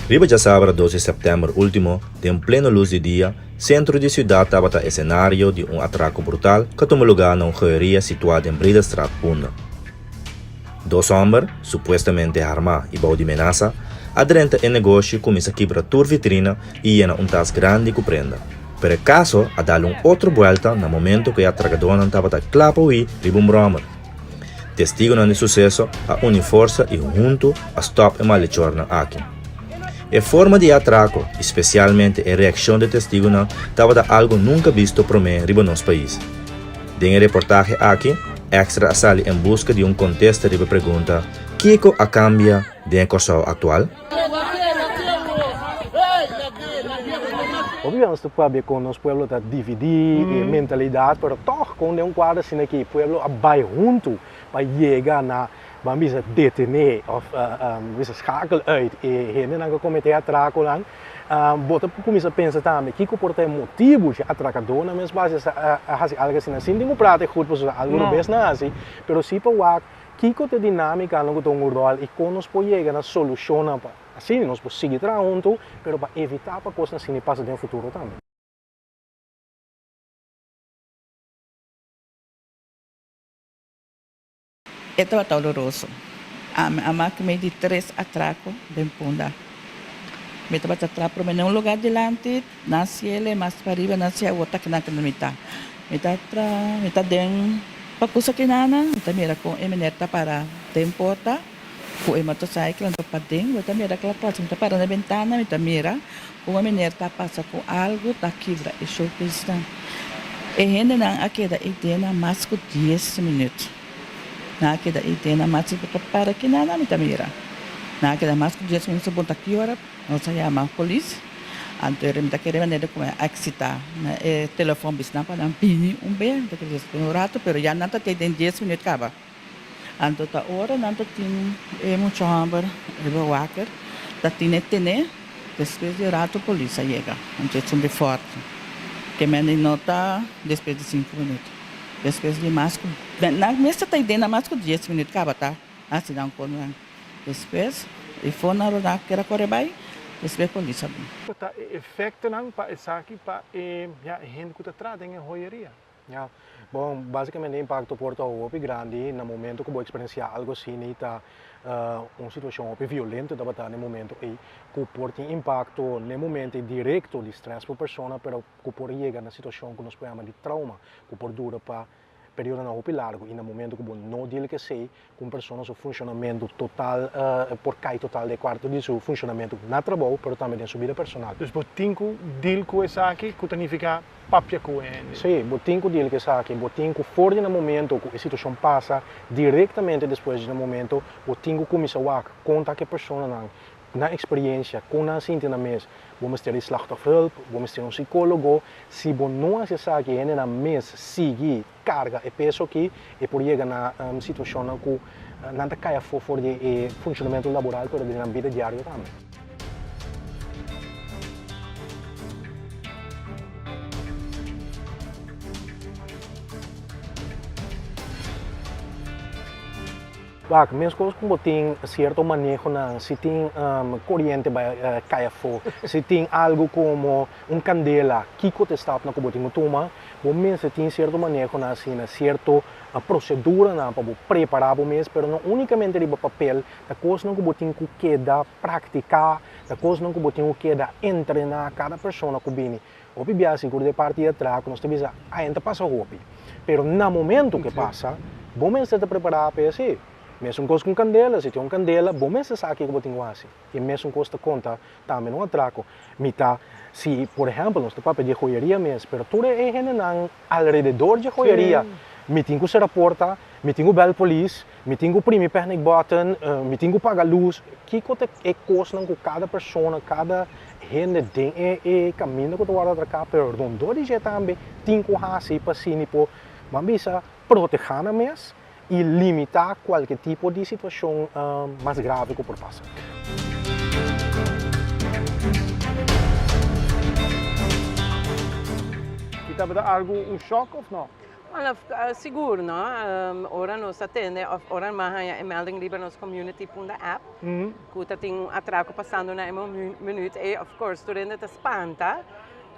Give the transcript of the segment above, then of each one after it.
Riba djasabra dos di sèptèmber último, den pleno lus di dia, sentro di siudat tabata esenario di un atrako brutal ku a tuma lugá na un joyeria situá den Breedestraat, Punda. Dos hòmber, supuestamente harmá i bou di menasa, a drenta e negoshi i kuminsá kibra tur vitrina i yena un tas grandi ku prenda. Pero e kaso a dal un otro buèlta na momento ku e atrakadónan tabata kla pa hui riba un bròmer. Testigonan di suseso a uni forsa i huntu a stòp e malechornan aki. E forma di e atrako i spesialmente e reakshon di e testigonan tabata algu nunka bisto promé riba nos pais. Den e reportahe aki, Extra a sali en buska di un kontesta riba e pregunta, Kiko a kambia den e Kòrsou aktual? Hopi bia nos ta pabia kon nos pueblo ta dividí e mentalidat, pero tòg kon den un kuadro asina ki pueblo a bai huntu pa yega na ban bisa detené òf bisa schakel uit e hendenan ku a kometé atrakonan, bo ta kuminsá pensa tambe kiko por ta e motibu dje atrakadónan mes pa hasi a hasi algu asina sin tin ku prata e gut pasobra algu robes nan hasi, pero si pa wak Kiko ta e dinámikanan ku ta un ròl i kon nos por yega na solushonnan pa asina nos por sigui traha huntu, pero pa evitá pa kosnan asina pasa den futuro tambe? E tabata oloroso. Ami a maki mei di tres atrako den Punda. Mi tabata traha prome na un lugar dilanti, nan siele, mas pariba nan si'a awor ta kinan kinan mi ta. Mi ta tra, mi ta den pakusa kinana, mi ta mira kon e meneer ta para den porta ku e motorcycle, anto paden bo ta mira kla kla, si mi ta para na bentana mi ta mira kon e meneer ta pasa ku algu ta kibra e showcasenan. E hendenan a keda eidena mas ku dies minuut. Nan a keda eidena mas, si bo ta para kinana mi ta mira. Nan a keda mas ku dies minuut, so bo ta ki ora? Nos a yama polis, anto e mi ta kere manera di kuma a eksitá na e telefòn bisa nan pa nan bini un be, mi ta kere despues un rato, pero ya nan ta te den dies minüt kaba. Anto ta ora nan ta tin e mucha hòmber riba waker ta tin e tené, despues di rato polis a yega, anto e sumbi fòrti, ke mende no ta despues di sinku minüt, despues di mas ku, nan mester ta den na mas ku dies minüt kaba ta hasi nan kon nan. Despues e fon a roda keda kore bai, despues polis a bin. Kiko ta e efektonan pa esaki pa e ya e hende ku ta traha den e hoyeria? Ya, bon, basikamente e impakto por ta hopi grandi na momento ku bo eksperensiá algu asina ta un situashon hopi violento tabata na e momento ei ku por tin impakto na e momento ei direkto di strès pa persona pero ku por yega na situashon ku nos por yama di trauma ku por dura pa periodonan hopi largu i na momento ku bo no deal ku esei, ku un persona su funshonamentu total por kai total den kuarto di su funshonamentu na trabou pero tambe den su bida personal. Dus bo tin ku deal ku esaki ku ta nifiká papia ku e hende. Sí, bo tin ku deal ku esaki. Bo tin ku for di na momento ku e situashon pasa, direktamente despues di na momento, bo tin ku kuminsá wak kon ta ku e personanan, nan eksperiencia, kon nan sinti nan mes. Bo mester di slachtofferhulp, bo mester un psicologo. Si bo no haci esaki, hendenan mes sigui carga e peso aki, e por yega na situacionnan cu nan ta cay afo for di e funcionamento laboral pero den nan bida diario tambe. Wak, meskos ku bo tin sierto manehonan, si tin koriente bai kai afó, si tin algu komo un kandela, kiko ta e stapnan ku bo tin ku tuma? Bo mester tin sierto manehonan asina, sierto proseduranan pa bo prepará bo mes, pero no únikamente riba papel, ta kosnan ku bo tin ku keda praktiká, ta kosnan ku bo tin ku keda entrená kada persona ku bini. Hopi bia sigur den parti di atrás ku nos ta bisa, ai, ta pasa hopi. Pero na momento ku e pasa, bo mester ta prepará pa e hasi. Mesun kos ku un kandela, si tin un kandela, bo mester sa kiko bo tin ku hasi. I e mesun kos ta konta tambe na un atrako. Mi ta, si por ehèmpel nos ta papia di e joyeria mes, pero tur e hendenan alrededor di e joyeria, mi tin ku sera porta, mi tin ku bèl polis, mi tin ku primi panic button, mi tin ku paga lus. Kiko ta e kosnan ku kada persona, kada hende den e e kaminda ku ta wòrdu atraká, pero rondó di dje tambe tin ku hasi pa asina por, ban bisa, protehá nan mes i limitá kualke tipo di situashon mas grave ku por pasa. I tabata algu un shòk òf no? Bueno, sigur no. Ora nos a tende of ora mi a haña e melding riba nos community Punda app ku ta tin un atrako pasando na e minuut ei, of course tur hende ta spanta.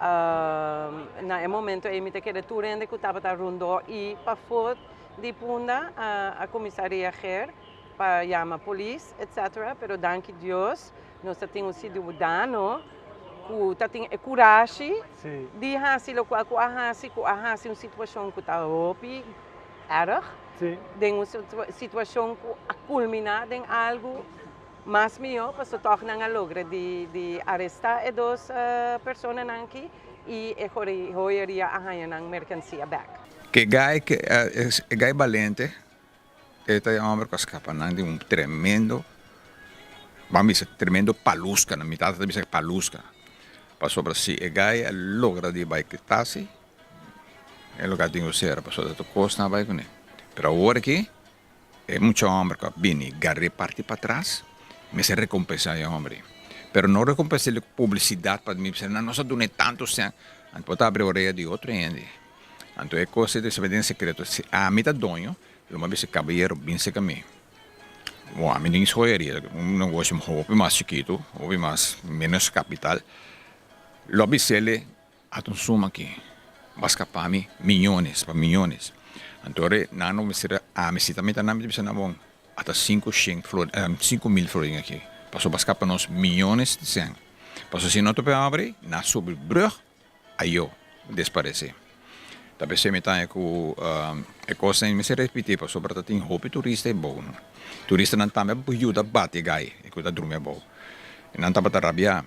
Na e momento ei mi ta kere tur hende ku tabata rondó i pafó di Punda a kuminsá reageer pa yama polis etcetera, pero danki Dios nos ta tin un siudadano ku ta tin e kurashi di hasi lokual ku a hasi, ku a hasi un situashon ku ta hopi erg, den un situashon ku a kulminá den algu mas mihó, pasobra tòg nan a logra di arestá e dos personanan aki i e joyeria a haña nan merkansia bèk. Ke gai e gai balente E ta e homber cu a scapa nan di un tremendo, ban bisa tremendo palusca, na mi tata ta bisa palusca, pasobra si e gai a logra di bai cu e taxi, e lo a tin cu cera, pasobra ta tur cos nan a bai cune. Pero awor aki, e mucha homber cu a bini gar'e parti patras, mester recompensa e homber ei. Pero no recompens'e cu publicidad pa mi bisa nan nos a dun'e tanto cen, anto bo ta abri orea di otro hende. Anto e cos ei ta bisa den secreto, si ami ta doño, Lo mi a bisa kabayero bin seka mi. Bo ami den joyeria, un negoshi hopi mas chikitu, hopi mas menos kapital. Lo a bis'el ata un suma aki, bo a skapa mi miyones pa miyones. Anto ora nan no mester ami si ta mita nan mi ta bisa nan bon ata sinku shen 5000 florin aki, pasobra bo a skapa nos miyones di sèn. Pasobra si no ta por abri, nan a subi brug. Ayo, desparesé. Ta p'esei mi ta haña ku e kosnan ei mester repití pasobra ta tin hopi turista ebou. Turistanan tambe a yuda bati e gai ku ta drumi abou. Nan tabata rabiá.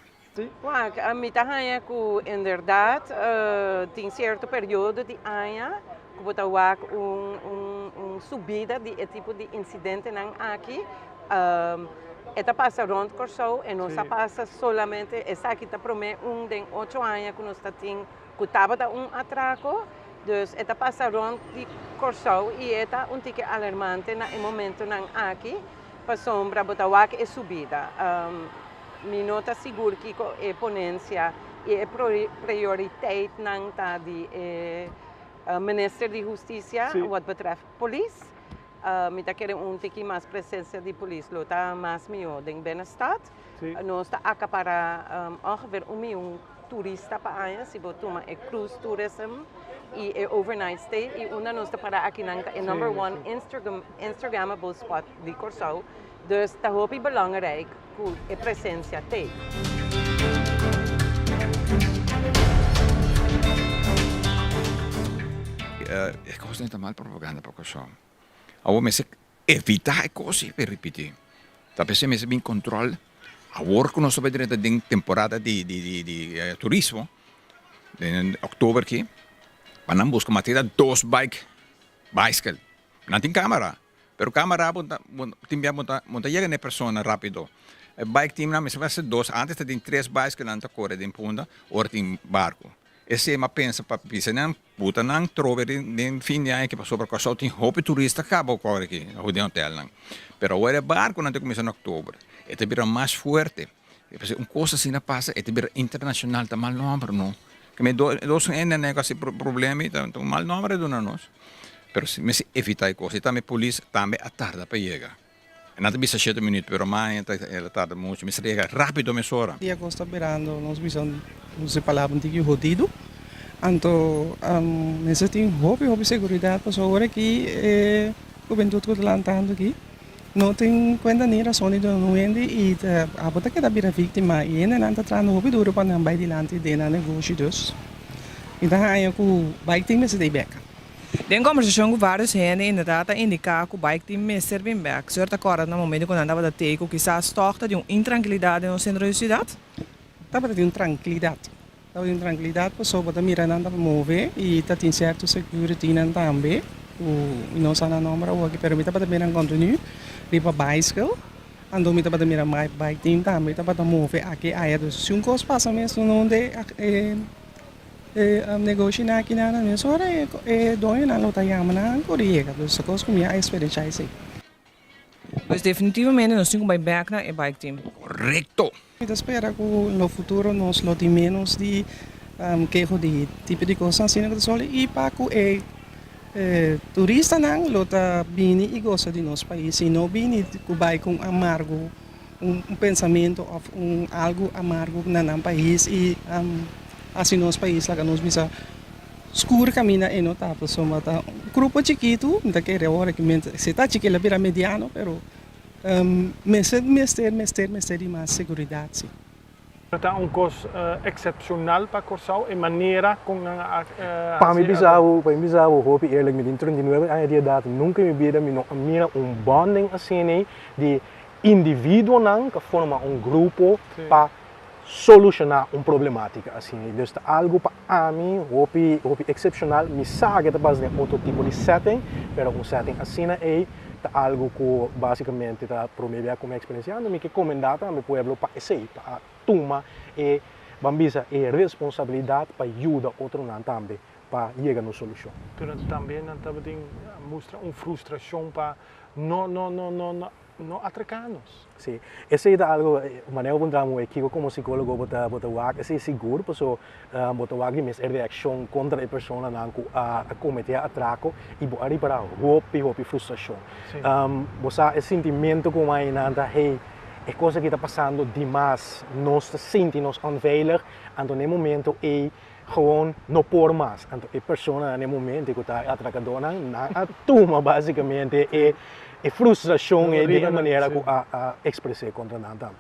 Wak, mi ta haña ku inderdat tin sierto periodo di aña ku bo ta wak un subida di e tipo di insidentenan aki. E ta pasa rond Kòrsou, e no sa pasa solamente, esaki ta promé un den ocho aña ku nos ta tin ku tabata un atrako, dus e ta pasa rond di Kòrsou i e ta un tiki alarmante na e momentonan aki pasobra bo ta wak e subida. Mi no ta sigur kiko e ponensia i e prioriteitnan ta di e minister di hustisia wat betreft polis. Mi ta kere un tiki mas presencia di polis lo ta mas miho den binnenstad. Nos ta acapara ongeveer un miyon turista pa aña si bo tuma e cruise tourism y e overnight stay y unda nos ta para akinan ta e number one instagrammable spot di Corsou. Dus ta hopi belangrijk ku e presencia t'ei. E kos ta mal propaganda pa Kòrsou. Awor mester evitá e kos ei pa e ripití. Ta p'esei mester bin kòntròl. Awor ku nos ta bai drenta den temporada di turismo, den òktober aki, pa nan buska matera dos bike, baiskel. Nan tin kámara. Pero camara bo ta tin bia bo ta bo ta yega na e persona rapido. E bike team nan mester mester dos antes ta tin tres bicycle nan ta kore den punda ora tin barco. Esei mi a pensa pa bisa nan buta nan trobe den den fin di aña aki pasobra Kòrsou tin hopi turista kaba kore aki den hotelnan. Pero awor e barconan ta kuminsa na oktober e ta bira mas fuerte. Pasobra un kos asina pasa e ta bira internashonal ta mal nòmber no. Ke mi dos hende nan a hasi problema i ta un mal nòmber a duna nos. Pero si mester evitá e kos i tambe polis tambe a tarda pa yega. Nan ta bisa shete minüt pero maña ta el a tarda muchu mester yega rápido mesora. Dia kos ta birando nos bisa nos e palabra un tiki hodido anto mester tin hopi hopi seguridat pasobra ora aki e hubentut ku ta lantando aki No tin cuenta ni razon di duna un hende y ta abo ta keda bira victima y hendenan ta trahando hopi duro pa nan bay dilanti den nan negoshi dus mi ta haña cu bike team mester ta bek. Den conversacion cu varios hende inderdaad a indica cu bike team mester bin bek. Señor ta corda na momento cu nan tabata tey cu kisas toch ta di un intrankilidad den nos centro di ciudad? Tabata di un trankilidad. Tabatin trankilidat pasobra bo ta mira nan ta move i ta tin sierto securitynan tambe ku mi no sa nan nomber awoki pero mi tabata mira nan kontinu riba bicycle anto mi tabata mira bike team tambe tabata move aki aya dus si un kos pasa mes donde e negoshinan aki nan mesora e doñonan lo ta yama nan por yega dus ta kos ku mi a experensha esei. Pues definitivamente nos tin cu bay bek na e bike team. Correcto! Mi ta spera cu lo futuro nos lo tin menos di keho di tipo di cosnan asina cu ta soli y pa cu e. E turistanan lo ta bini i gosa di nos pais i no bini ku bai ku un amargo, un pensamentu òf un algu amargo na nan pais i hasi nos pais laga nos bisa skur kaminda e no ta. Pasobra ta un grupo chikitu, mi ta kere awor ki si ta chikito el a bira mediano pero mester mester mester mester di mas seguridat si. Ta un kos eksepshonal pa Kòrsou e manera kon nan a hasi. Pa mi bisa bo, pa mi bisa bo hopi eerlijk, mi tin 39 aña di edat, nunka in mi bida mi no a mira un bonding asina di individuonan ka forma un grupo pa solushoná un problematika asina. Dus ta algu pa ami hopi hopi eksepshonal, mi sa ke ta pasa den otro tipo di setting, pero un setting asina ei ta algu ku basikamente ta promé bia ku mi a eksperensiá, anto mi ke komendá tambe pueblo pa esei, pa a tuma e, ban bisa, e responsabilidat pa yuda otronan tambe pa yega na un solushon. Pero tambe nan tabatin mustra un frustrashon pa no no no no no No atraká nos. Sí, esei ta algo, manera bo puntra mi kiko komo sikólogo bo ta bo ta wak esei sigur paso bo ta wak di mes e reakshon kontra e personanan ku a kometé atrako i bo a ripará hopi hopi frustrashon. Bo sa e sintimentu ku nan ta hey e kos aki ta pasando dimas, nos ta sinti nos onveilig, anto na e momento ei Gewoon no por mas. Anto e personanan na e momento ku ta e atrakadónan, nan a tuma básikamente e e frustrashon ei den e manera ku a a ekspres'é kontra nan tambe.